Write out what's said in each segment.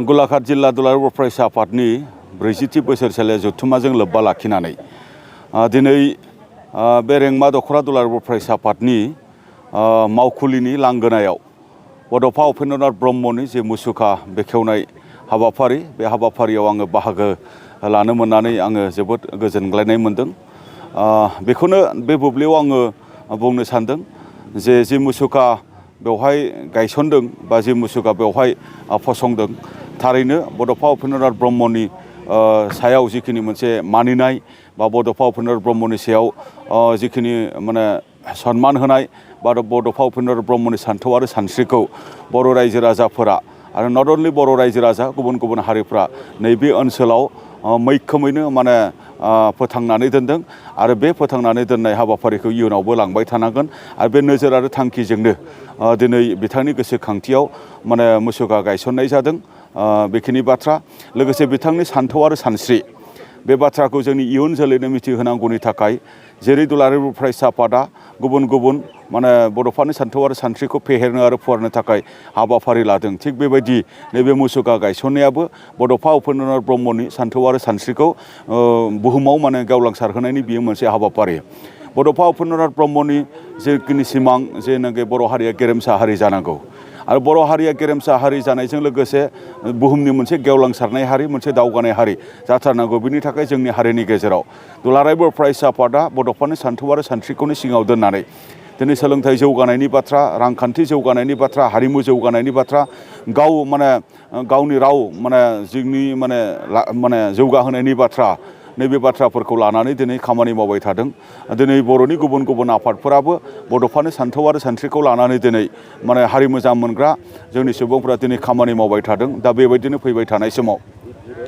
गलाघाट जिल्ला दुलाराय बर' फरायसा आफादनि 40थि बोसोरसालिया जथुम्माजों लोब्बा लाखिनानै दिनै बे रेंमा दख'रा दुलाराय बर' फरायसा आफादनि मावखुलिनि लांगोनायाव बड'फा उपेन्द्रनाथ ब्रह्मनि जे मुसुखा बेखेवनाय हाबाफारि बे हाबाफारियाव आङो बाहागो लानो मोननानै आङो जोबोद गोजोनग्लायनाय मोनदों। बेखौनो बे बुब्लियाव आङो बुंनो सानदों जे मुसुखा बेवहाय गायसनदों बा जे मुसुखा बेवहाय फसंदों थारैनो बड'फा उपेन्द्रनाथ ब्रह्मनि सायाव जिखिनि मोनसे मानिनाय बा बड'फा उपेन्द्रनाथ ब्रह्मनि सायाव जिखिनि माने सन्मान होनाय बा बड'फा उपेन्द्रनाथ ब्रह्मनि सान्थौ आरो सानस्रिखौ बर' रायजो राजाफोरा आरो नट अनलि बर' रायजो राजा गुबुन हारिफ्रा नैबे ओनसोलाव मैखोमैनो माने फोथांनानै दोनदों आरो बे फोथांनानै दोननाय हाबाफारिखौ इयुनावबो लांबाय थानांगोन आरो बे नोजोर आरो थांखिजोंनो दिनै बिथांनि गोसोखांथियाव माने मुसुखा गायसननाय जादों। बेखिनि बाथ्रा लोगोसे बिथांनि सान्थौ आरो सानस्रि बे बाथ्राखौ जोंनि इयुन जोलैनो मिथिहोनांगौनि थाखाय जेरै दुलाराय बर' फरायसा आफादा गुबुन माने बड'फानि सान्थौ आरो सानस्रिखौ फेहेरनो आरो फुवारनो थाखाय हाबाफारि लादों थिग बेबायदि नैबे मुसुखा गायसननायाबो बड'फा उपेन्द्रनाथ ब्रह्मनि सान्थौ आरो सानस्रिखौ बुहुमाव माने गेवलांसारहोनायनि बियो मोनसे हाबाफारि। बड'फा उपेन्द्रनाथ ब्रह्मनि जिखिनि सिमां जेनाखि बर' हारिया गेरेमसा हारि जानांगौ आरो बर' हारिया गेरेमसा हारि जानायजों लोगोसे बुहुमनि मोनसे गेवलांसारनाय हारि मोनसे दावगानाय हारि जाथारनांगौ। बिनि थाखाय जोंनि हारिनि गेजेराव दुलाराय बर' फरायसा आफादा बड'फानि सान्थौ आरो सानस्रिखौनो सिङाव दोननानै दिनै सोलोंथाइ जौगानायनि बाथ्रा, रांखान्थि जौगानायनि बाथ्रा, हारिमु जौगानायनि बाथ्रा, गावनि राव जोंनि जौगाहोनायनि बाथ्रा नैबे बाथ्राफोरखौ लानानै दिनै खामानि मावबाय थादों। दिनै बर'नि गुबुन आफादफोराबो बड'फानि सान्थौ आरो सानस्रिखौ लानानै दिनै हारि मोजां मोनग्रा जोंनि सुबुंफोरा दिनै खामानि मावबाय थादों। दा बेबायदिनो फैबाय थानाय समाव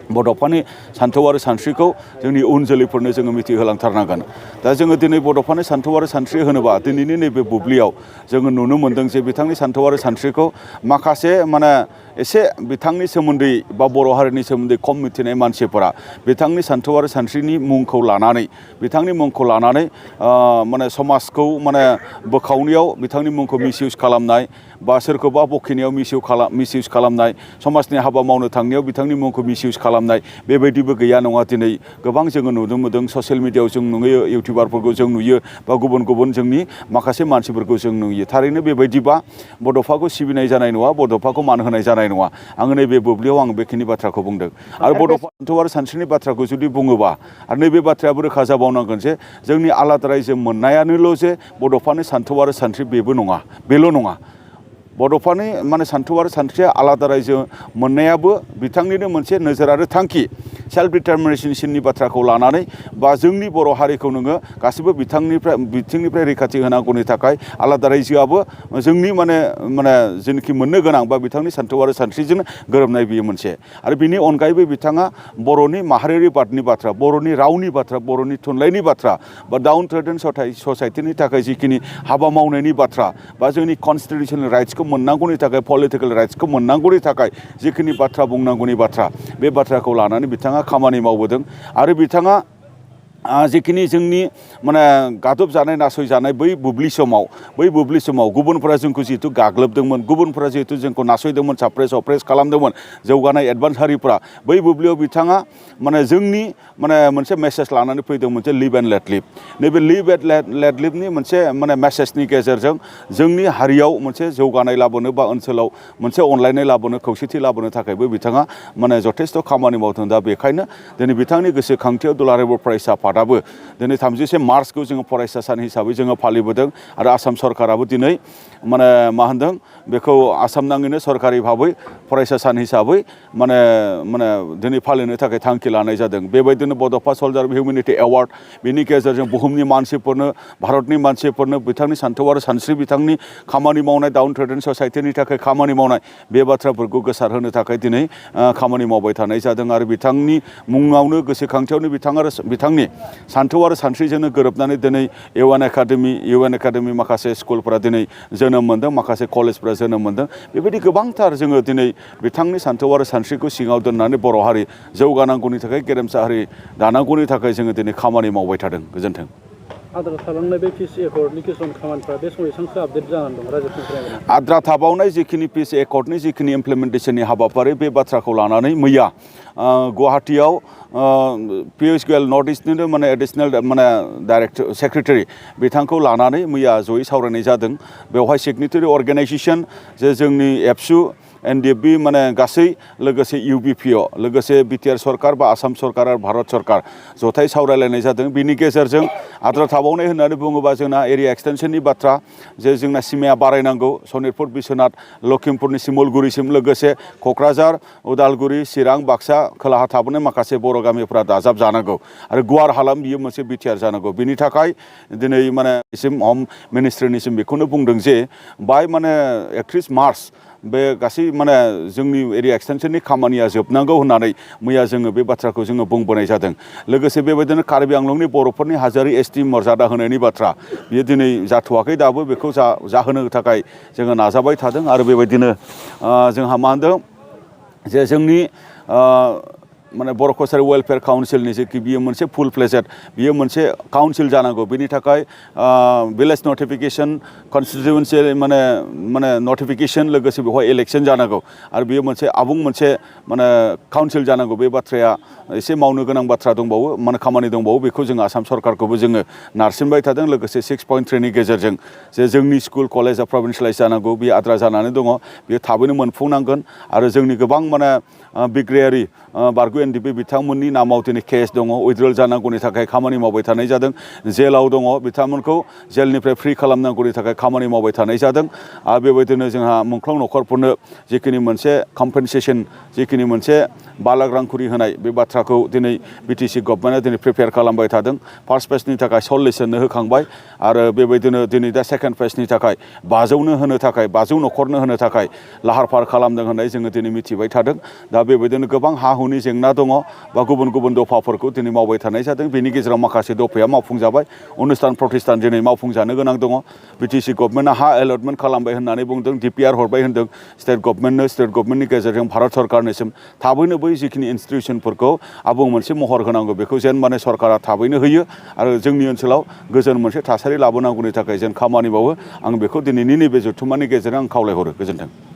बड'फानि सान्थौ आरो सानस्रिखौ जोंनि उन जोलैफोरनो जोङो मिथिहोलांथारनांगोन। दा जोङो दिनै बड'फानि सान्थौ आरो सानस्रि होनोबा दिनैनि नैबे बुब्लियाव जोङो नुनो मोन्दों जे बिथांनि सान्थौ आरो सानस्रिखौ माखासे एसे बिथांनि सोमोन्दै बा बर' हारिनि सोमोन्दै खम मिथिनाय मानसिफोरा बिथांनि सान्थौ आरो सानस्रिनि मुंखौ लानानै समाजखौ बोखावनायाव बिथांनि मुंखौ मिसइउज खालामनाय बा सोरखौबा बखिनायाव मिसइउज खालामनाय, समाजनि हाबा मावनो थांनायाव बिथांनि मुंखौ मिसइउज खालामनाय बेबायदिबो गैया नङा। दिनै गोबां जोङो नुनो मोन्दों ससियेल मिडियायाव जों नुयो, इउटिउबारफोरखौ जों नुयो बा गुबुन जोंनि माखासे मानसिफोरखौ जों नुयो। थारैनो बेबायदिबा बड'फाखौ सिबिनाय जानाय नङा, बड'फाखौ मान होनाय जानाय नङा। आङो नैबे बुब्लियाव आं बेखिनि बाथ्राखौ बुंदों। आरो बड'फा सान्थौ आरो सानस्रिनि बाथ्राखौ जुदि बुङोबा आरो नैबे बाथ्रायाबो रोखा जाबावनांगोन जे जोंनि आलादा रायजो मोननायानोल' जे बड'फानि सान्थौ आरो सानस्रि बेल' नङा। बड'फानि सान्थौ आरो सानस्रिया आलादा रायजो मोननायाबो बिथांनिनो मोनसे नोजोर आरो थांखि। सेल्फ डिटारमिनेसननि बाथ्राखौ लानानै बा जोंनि बर' हारिखौ नोङो गासिबो बिथिंनिफ्राय रैखाथि होनांगौनि थाखाय आलादा रायजोआबो जोंनि जेनाखि मोननो गोनां बा बिथांनि सान्थौ आरो सानस्रिजों गोरोबनाय बियो मोनसे। आरो बिनि अनगायैबो बिथाङा बर'नि माहारियारि बादनि बाथ्रा, बर'नि रावनि बाथ्रा, बर'नि थुनलाइनि बाथ्रा बा डाउन ट्रेडेन ससाइटिनि थाखाय जिखिनि हाबा मावनायनि बाथ्रा बा जोंनि कनस्टिटिउसनेल राइट्सखौ मोननांगौनि थाखाय, पलिटिकेल राइट्सखौ मोननांगौनि थाखाय जिखिनि बाथ्रा बुंनांगौनि बाथ्रा बे बाथ्राखौ लानानै बिथाङा खामानि मावबोदों। आरो बिथाङा जिखिनि जोंनि गादब जानाय नासयजानाय बै बुब्लि समाव गुबुनफोरा जोंखौ जिहेतु गाग्लोबदोंमोन, गुबुनफोरा जिहेतु जोंखौ नासयदोंमोन, साप्रेस खालामदोंमोन जौगानाय एडभान्स हारिफ्रा, बै बुब्लियाव बिथाङा जोंनि मोनसे मेसेज लानानै फैदोंमोन जे लिभ एन्ड लेट लिभ। नैबे लिभ एन्ड लेट लिभनि मोनसे मेसेजनि गेजेरजों जोंनि हारियाव मोनसे जौगानाय लाबोनो बा ओनसोलाव मोनसे अनलायनाय लाबोनो, खौसेथि लाबोनो थाखायबो बिथाङा जथेस्थ' खामानि मावदों। दा बेखायनो दिनै बिथांनि गोसोखांथियाव दुलाराय बर' फरायसा आफादाबो दिनै 30 मार्चखौ जोङो फरायसा सान हिसाबै जोङो फालिबोदों। आरो आसाम सरकाराबो दिनै बेखौ आसाम नाङैनो सरकारि भाबै फरायसा सान हिसाबै दिनै फालिनो थाखाय थांखि लानाय जादों। बेबायदिनो बड'फा सल्जार हिउमेनिटि एवार्ड बेनि गेजेरजों बुहुमनि मानसिफोरनो, भारतनि मानसिफोरनो बिथांनि सान्थौ आरो सानस्रि, बिथांनि खामानि मावनाय, डाउन ट्रेडेन ससाइटिनि थाखाय खामानि मावनाय बे बाथ्राफोरखौ गोसारहोनो थाखाय दिनै खामानि मावबाय थानाय जादों। आरो बिथांनि मुङावनो गोसोखांथियावनो बिथांनि सान्थौ आरो सानस्रिजोंनो गोरोबनानै दिनै इउ एन एकाडेमि माखासे स्कुलफोरा दिनै जोनोम मोन्दों, माखासे कलेजफोरा जोनोम मोन्दों। बेबायदि गोबांथार जोङो दिनै बिथांनि सान्थौ आरो सानस्रिखौ सिङाव दोननानै बर' हारि जौगानांगौनि थाखाय, गेरेमसा हारि दानांगौनि थाखाय जोङो दिनै खामानि मावबाय थादों। गोजोन्थों। आद्रा थालांनाय बे पिस एकर्डनि किसुमान खामानिफ्रा बे समाव एसेबांसो आपडेट जानानै दं रायजोफोरनिफ्राय आद्रा थाबावनाय जिखिनि पिस एकर्डनि जिखिनि इमप्लिमेन्टेसननि हाबाफारि बे बाथ्राखौ लानानै मैया गुवाहाटियाव पियुष गोयल नर्थ इस्टनिनो माने एडिसनेल माने डाइरेक्टर सेक्रेटारि बिथांखौ लानानै मैया जयै सावरायनाय जादों। बेवहाय सिगनेटारि अर्गेनाइजेसन जे जोंनि एबसु एनडिएफबि माने गासै लोगोसे इउबिपिअ लोगोसे बिटिआर सरकार बा आसाम सरकार आरो भारत सरकार जथाय सावरायलायनाय जादों। बिनि गेजेरजों आद्रा थाबावनाय होननानै बुङोबा जोंना एरिया एक्सटेनसननि बाथ्रा जे जोंना सिमाया बारायनांगौ सनितपुर बिश्वनाथ लखिमपुरनि सिमलगुरिसिम लोगोसे क'क्राझार उदालगुरि चिरां बाक्सा खोलाहा थाबोनाय माखासे बर' गामिफोरा दाजाब जानांगौ आरो गुवार हालाम बियो मोनसे बिटिआर जानांगौ। बिनि थाखाय दिनै माने होम मिनिस्ट्रिनिसिम बेखौनो बुंदों जे बाय माने 31 मार्च बे गासै माने जोंनि एरिया एक्सटेनसननि खामानिया जोबनांगौ होननानै मैया जोङो बे बाथ्राखौ जोङो बुंबोनाय जादों। लोगोसे बेबायदिनो कार्बि आंलंनि बर'फोरनि हाजारि एसटि मर्यादा होनायनि बाथ्रा बियो दिनै जाथ'वाखै दाबो बेखौ जाहोनो थाखाय जोङो नाजाबाय थादों। आरो बेबायदिनो जोंहा मा होनदों जे जोंनि माने बर' कसारि वेलफेयार काउन्सिलनि जेखि बियो मोनसे फुल फ्लेजेड बियो मोनसे काउन्सिल जानांगौ। बिनि थाखाय भिलेज नटिफिकेसन कन्स्टिटिउन्सि माने नटिफिकेसन लोगोसे बेवहाय इलेक्सन जानांगौ आरो बियो मोनसे आबुं मोनसे माने काउन्सिल जानांगौ। बे बाथ्राया एसे मावनो गोनां बाथ्रा दंबावो माने खामानि दंबावो बेखौ जोङो आसाम सरकारखौबो जोङो नारसिनबाय थादों। लोगोसे 6.3नि गेजेरजों जे जोंनि स्कुल कलेजा प्रभिन्सियेलाइज जानांगौ बे आद्रा जानानै दङ बेयो थाबैनो मोनफुंनांगोन। आरो जोंनि गोबां माने बिग्रायारि बारग' एनडिपि बिथांमोननि नामाव दिनै केस दङ उइथड्रल जानांगौनि थाखाय खामानि मावबाय थानाय जादों। जेलाव दङ बिथांमोनखौ जेलनिफ्राय फ्रि खालामनांगौनि थाखाय खामानि मावबाय थानाय जादों। आरो बेबायदिनो जोंहा मुंख्लं न'खरफोरनो जिखिनि मोनसे कम्पेनसेसन जिखिनि मोनसे 5 लाख रांखरि होनाय बे बाथ्राखौ दिनै बिटिसि गभर्नमेन्टआ दिनै प्रिपेयार खालामबाय थादों। फार्स्ट फेजनि थाखाय 40 जननो होखांबाय आरो बेबायदिनो दिनै दा सेकेन्ड फेजनि थाखाय 500नो होनो थाखाय 500 न'खरनो होनो थाखाय लाहार फाहार खालामदों होननाय जोङो दिनै मिथिबाय थादों। दा बेबायदिनो गोबां हा हुनि जेंना दङ बा गुबुन गुबुन दफाफोरखौ दिनै मावबाय थानाय जादों। बेनि गेजेराव माखासे दफाया मावफुंजाबाय अनुस्थान प्रतिष्ठान दिनै मावफुंजानो गोनां दङ। बिटिसि गभर्नमेन्टआ हा एलटमेन्ट खालामबाय होननानै बुंदों डिपिआर हरबाय होनदों स्टेट गभर्नमेन्टनि गेजेरजों भारत सरकारनिसिम थाबैनो बै जिखिनि इन्स्टिटिउसनफोरखौ आबुं मोनसे महर होनांगौ बेखौ जेन माने सरकारा थाबैनो होयो आरो जोंनि ओनसोलाव गोजोन मोनसे थासारि लाबोनांगौनि थाखाय जेन खामानि मावो आं बेखौ दिनैनि नैबे जथुम्मानि गेजेरजों आं खावलायहरो। गोजोन्थों।